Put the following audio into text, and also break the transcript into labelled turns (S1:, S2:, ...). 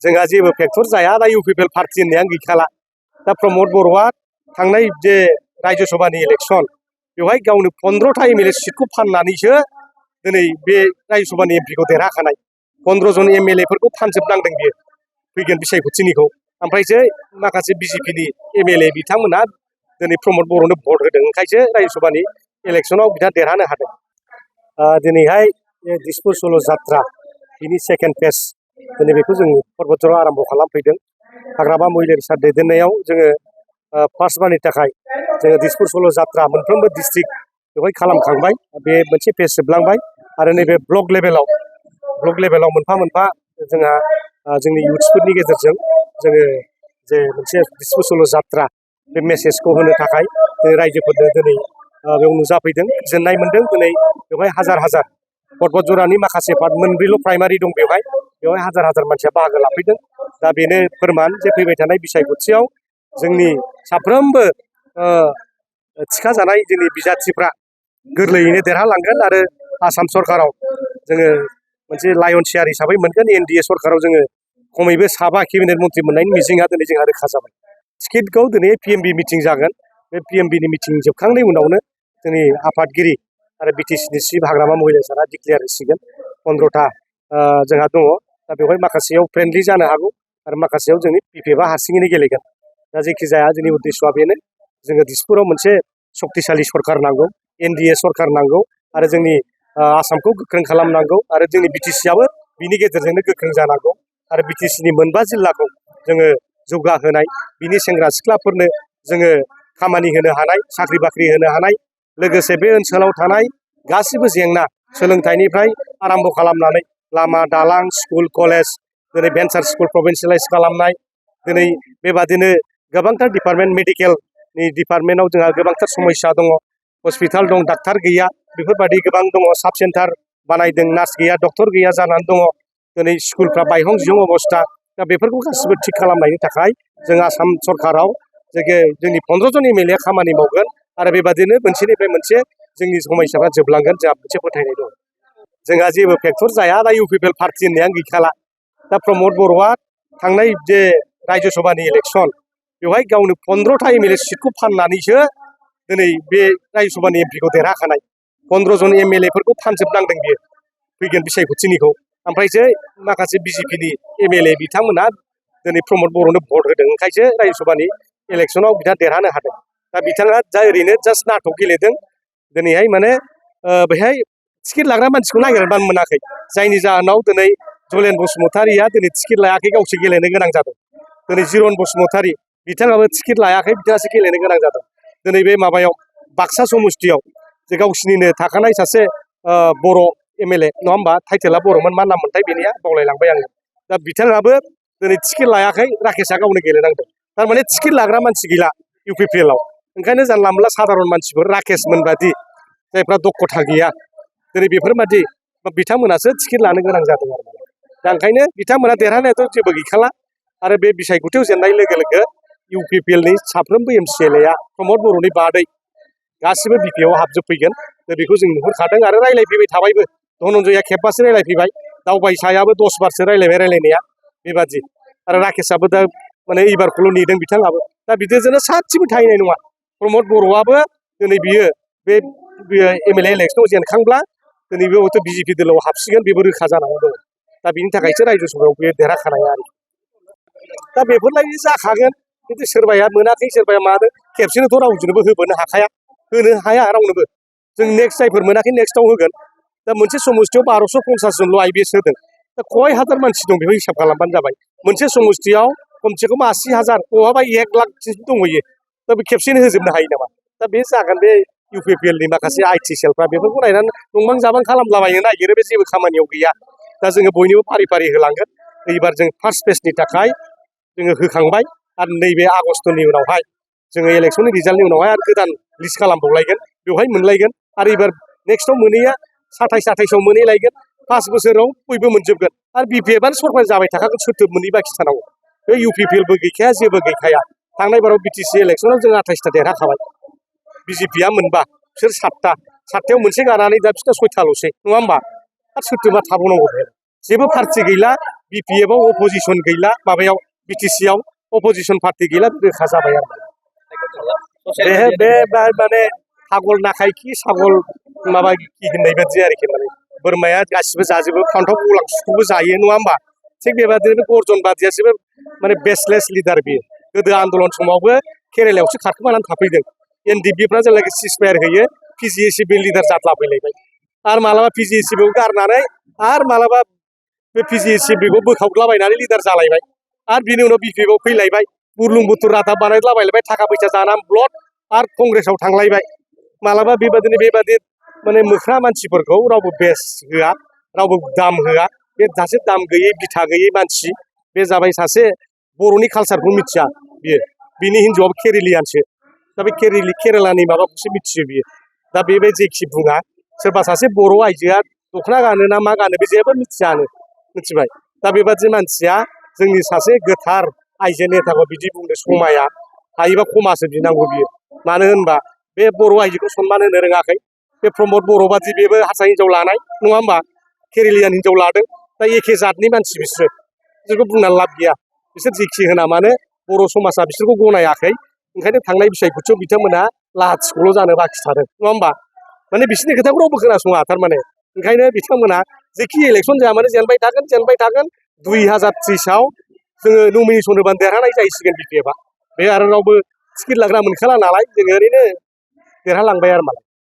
S1: जोंहा जेबो फेक्टर जाया दा इउपिपिएल पार्टी होननायानो गैखाला दा प्रमद बर'आ थांनाय जे राज्य सभानि इलेक्सन बेवहाय गावनो 15टा एमएलए सिटखौ फाननानैसो दिनै बे राज्य सभानि एमपिखौ देरहाखानाय 15 जन एमएलएफोरखौ फानजोबनांदों बियो फैगोन बिसायख'थिनिखौ ओमफ्रायसो माखासे बिजेपिनि एमएलए बिथांमोना दिनै प्रमद बर'नो भट होदों ओंखायसो राज्य सभानि इलेक्सनाव बिथाङा देरहानो हादों दिनैहाय दिसपुर सल' जात्रा बिनि सेकेन्ड फेज दिनै बेखौ जों बतझराव आरम्भ खालामफैदों हाग्रामा महिलारि सार दैदेननायाव जोङो फार्स्ट बारनि थाखाय जोङो दिसपुर सल' जात्रा मोनफ्रोमबो डिस्ट्रिक्ट बेवहाय खालामखांबाय बे मोनसे फेज जोबलांबाय आरो नैबे ब्लक लेभेलाव मोनफा मोनफा जोंहा जोंनि इउथ्सफोरनि गेजेरजों जोङो जे मोनसे दिसपुर सल' जात्रा बे मेसेजखौ होनो थाखाय जों रायजोफोरनो दिनै बेयाव नुजाफैदों गोजोननाय मोनदों दिनै बेवहाय हाजार बतझरानि माखासे पार्ट मोनब्रैल' प्राइमारि दं बेवहाय हाजार मानसिया बाहागो लाफैदों दा बेनो फोरमान जे फैबाय थानाय बिसायख'थियाव जोंनि साफ्रोमबो थिखाजानाय जोंनि बिजाथिफ्रा गोरलैयैनो देरहालांगोन आरो आसाम सरकाराव जोङो मोनसे लायन शेयार हिसाबै मोनगोन एनडिए सरकाराव जोङो खमैबो 7 केबिनेट मन्त्रि मोननायनि मिजिंआ दिनै जोंहा रोखा जाबाय टिकेटखौ दिनै पिएमबि मिटिं जागोन बे पिएमबिनि मिटिं जोबखांनायनि उनावनो जोंनि आफादगिरि आरो बिटिसिनि चिफ हाग्रामा महिला सारा डिक्लेयार होसिगोन 15टा जोंहा दङ दा बेवहाय माखासेयाव फ्रेन्डलि जानो हागौ आरो माखासेयाव जोंनि बिपिएफआ हारसिङैनो गेलेगोन दा जेखिजाया जोंनि उद्देश्यआ बेनो जोङो दिसपुराव मोनसे शक्तिशालि सरकार नांगौ एनडिए सरकार नांगौ आरो जोंनि आसामखौ गोख्रों खालामनांगौ आरो जोंनि बिटिसिआबो बिनि गेजेरजोंनो गोख्रों जानांगौ आरो बिटिसिनि मोनबा जिल्लाखौ जोङो जौगाहोनाय बिनि सेंग्रा सिख्लाफोरनो जोङो खामानि होनो हानाय साख्रि बाख्रि होनो हानाय लोगोसे बे ओनसोलाव थानाय गासिबो जेंना सोलोंथाइनिफ्राय आराम्भ खालामनानै लामा दालां स्कुल कलेज दिनै भेन्सार स्कुल प्रभिन्सियेलाइज खालामनाय दिनै बेबादिनो गोबांथार डिपार्टमेन्ट मेडिकेलनि डिपार्टमेन्टआव जोंहा गोबांथार समस्या दङ हस्पिटाल दं डाक्टार गैया बेफोरबायदि गोबां दङ साब सेन्टार बानायदों नार्स गैया डक्टर गैया जानानै दङ दिनै स्कुलफ्रा बायहं जिहं अबस्था दा बेफोरखौ गासिबो थिग खालामनायनि थाखाय जों आसाम सरकाराव जोंनि 15 जन एमएलए खामानि मावगोन आरो बेबादिनो मोनसेनिफ्राय मोनसे जोंनि समस्याफ्रा जोबलांगोन जोंहा मोनसे फोथायनाय दं जोंहा जेबो फेक्टर जाया दा इउपिपिएल पार्टी होननायानो गैखाला दा प्रमद बर'आ थांनाय जे राज्य सभानि इलेक्सन बेवहाय गावनो 15टा एमएलए सिटखौ फाननानैसो दिनै बे राज्य सभानि एमपिखौ देरहाखानाय 15 जन एमएलएफोरखौ फानजोबनांदों बियो फैगोन बिसायख'थिनिखौ ओमफ्रायसो माखासे बिजेपिनि एमएलए बिथांमोना दिनै प्रमद बर'नो भट होदों ओंखायसो राज्य सभानि इलेक्सनाव बिथाङा देरहानो हादों दा बिथाङा ओरैनो जास्ट नाटक गेलेदों दिनैहाय माने बेहाय टिकेट लाग्रा मानसिखौ नागिरनानै मोनाखै जायनि जाहोनाव दिनै जलेन बसुमतारिया दिनै टिकेट लायाखै गावसो गेलेनो गोनां जादों दिनै जिरन बसुमतारि बिथाङाबो टिकेट लायाखै बिथाङासो गेलेनो गोनां जादों दिनै बे माबायाव बाक्सा समस्तियाव जे गावसिनिनो थाखानाय सासे बर' एमएलए नङा होमबा टाइटेला बर'मोन मा नाम मोनथाय बेनिया बावलायलांबाय आङो दा बिथाङाबो दिनै टिकेट लायाखै राकेशआ गावनो गेलेनांदों थारमाने टिकेट लाग्रा मानसि गैला इउपिपिएलआव ओंखायनो जानला मोनला साधारन मानसिफोर राकेशमोन बादि जायफ्रा दक्षता गैया दिनै बेफोरबादि बिथांमोनासो टिकेट लानो गोनां जादों आरो दा ओंखायनो बिथांमोना देरहानायाथ' जेबो गैखाला आरो बे बिसायख'थियाव जेननाय लोगो लोगो इउपिपिएलनि साफ्रोमबो एमसिएलएआ प्रमद बर'नि बादै गासिबो बिपिएफआव हाबजोबफैगोन बेखौ जों नुहुरखादों आरो रायज्लायफैबाय थाबायबो धनन्जयआ खेबबासो रायज्लायफैबाय दावबायसायाबो 10 बारसो रायज्लायनाया बेबादि आरो राकेशआबो दा माने एबारखौल' नेदों बिथाङाबो दा बिदिजोंनो सासेबो थाहैनाय नङा प्रमद बर'आबो दिनै बियो बे एमएलए इलेक्सनाव जेनखांब्ला दिनै बे हयथ' बिजेपि दोलोआव हाबसिगोन बेबो रोखा जानानै दङ दा बिनि थाखायसो राज्यो सभायाव बे देरहाखानाय आरो दा बेफोरबायदि जाखागोन खिन्थु सोरबाया मोनाखै सोरबाया मादों खेबसेनोथ' रावजोंबो होबोनो होनो हाया रावनोबो जों नेक्स्ट जायफोर मोनाखै नेक्स्टआव होगोन दा मोनसे समस्तियाव 1250 जनल' आइबिएस होदों दा खय हाजार मानसि दं बेखौ हिसाब खालामबानो जाबाय मोनसे समस्तियाव खमसे खम 80,000 बहाबा 1 लाखसिम दंहैयो दा बे खेबसेनो होजोबनो हायो नामा दा बे जागोन बे इउपिपिएलनि माखासे आइटि सेलफ्रा बेफोरखौ नायनानै नंबां जाबां खालामलाबायनो नागिरो बे जेबो खामानियाव गैया दा जोङो बयनिबो फारि फारि होलांगोन एबार जों फार्स्ट फेजनि थाखाय जोङो होखांबाय आरो नैबे आगस्ट'नि उनावहाय जोङो इलेक्सननि रिजाल्टनि उनावहाय आरो गोदान लिस्ट खालामबावलायगोन बेवहाय मोनलायगोन आरो एबार नेक्स्टआव मोनैया 27-28आव मोनहैलायगोन 5 बोसोराव बयबो मोनजोबगोन आरो बिपिएफआनो सरकार जाबाय थाखागोन सोरथो मोननै बाखि थानांगौ बे इउपिपिएलबो गैखाया जेबो गैखाया थांनाय बाराव बिटिसि इलेक्सनाव जों 28टा देरहाखाबाय बिजेपिआ मोनबा बिसोर 7टायाव मोनसे गानानै दा बिसोरना 6टाल'सै नङा होमबा आरो सोरथोबा थाबावनांगौ जेबो पार्टि गैला BPF आव अपोजिसन गैला माबायाव BTC आव अपोजिसन पार्टि गैला रोखा जाबाय आरो बे माने पागल नाखाय कि सागल माबा कि होननाय बायदि आरोखि माने बोरमाया गासिबो जाजोबो फान्थाव गलांखौबो जायो नङा होमबा थिग बेबादिनो गर्जन बादियासो माने बेसलेस लिडार बियो गोदो आन्दलन समावबो केरेलायावसो खारखोमानानै थाफैदों NDPफ्रा जेब्लाखि सिसफायार होयो PGACB लिडार जाद्ला फैलायबाय आरो मालाबा PGACB गारनानै आरो मालाबा बे PGACB बोखावलाबायनानै लिडार जालायबाय आरो बिनि उनाव BPF आव फैलायबाय बुरलुंबुथुर रादाब बानायलाबायलायबाय थाखा फैसा जानानै ब्लड आरो कंग्रेसआव थांलायबाय मालाबा बेबादि माने मोख्रा मानसिफोरखौ रावबो बेस होआ रावबो दाम होआ बे सासे दाम गैयै बिथा गैयै मानसि बे जाबाय सासे बर'नि कालसारखौ मिथिया बियो बिनि हिन्जावआबो केरेलियानसो दा बे केरेलानि माबाखौसो मिथियो बियो दा बेबायदि जेखि बुङा सोरबा सासे बर' आइजोआ दख'ना गानो ना मा गानो बे जेबो मिथियानो मिथिबाय दा बेबादि मानसिया जोंनि सासे गोथार आइजो नेताखौ बिदि बुंनो समाया हायोबा खमासो बिनांगौ बियो मानो होनबा बे बर' आइजोखौ सनमान होनो रोङाखै बे प्रमद बर' बादि बेबो हारसा हिन्जाव लानाय नङा होमबा केरेलियान हिन्जाव लादों दा एखे जातनि मानसि बिसोरखौ बुंनानै लाब गैया बिसोर जेखि होना मानो बर' समाजा बिसोरखौ गनायाखै ओंखायनो थांनाय बिसायख'थियाव बिथांमोना लाथिख'ल' जानो बाखि थादों नङा होमबा माने बिसोरनि खोथाखौ रावबो खोनासङा थारमाने ओंखायनो बिथांमोना जेखि इलेक्सन जाया मानो जेनबाय थागोन 2030आव जोङो नमिनेसन होबानो देरहानाय जाहैसिगोन BPF आ बे आरो रावबो टिकेट लाग्रा मोनखाला नालाय जोङो ओरैनो देरहालांबाय आरो मालाय